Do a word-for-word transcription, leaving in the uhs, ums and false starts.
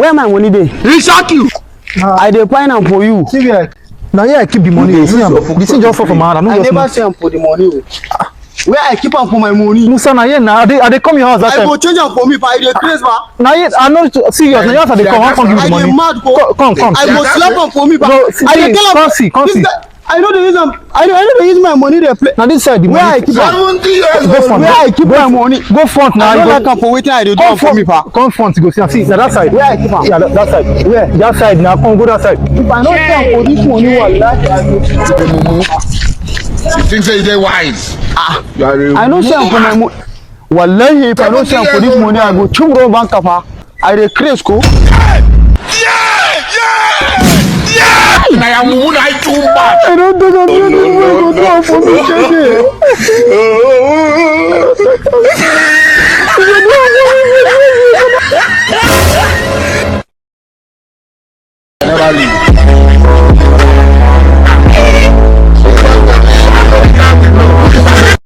Where my money dey? He shock you. I dey find am for you. See where? Na here I keep the money. You see am? The thing just fall for my hand. I no I just never know. See am for the money o. Where I keep am for my money? Musa, na here na. I dey, I dey come your house that I time. Go change am for me, but I dey craze, ba. Na here, I know. See, your na here I dey come. I come give you the I dey money. Mad, go. Come, come, come. I go slap am for me, ba. No, see, I dey see, tell am. Come see, come This see. Guy, I no dey use am. I no, I no dey use my money dey play. Na this side the Where money. I keep am? Go front. Where I keep my money? Go front now. I You no go like am for wetin I dey do come am for me, front. Pa. Come front. You go see. See, na that side. Where I keep am? Yeah, that, that side. Where? That side now. Come go that side. If I no see am for this money, wallahi, I go. You think say you dey wise? Ah, you are a I no see am for my money. Wallahi, if I no see am for this money, I go chop rob bank, Pa. I dey craze, ko. Na ya mumu na too much. I don do that. This money go do am for me, Cheke. Never leave.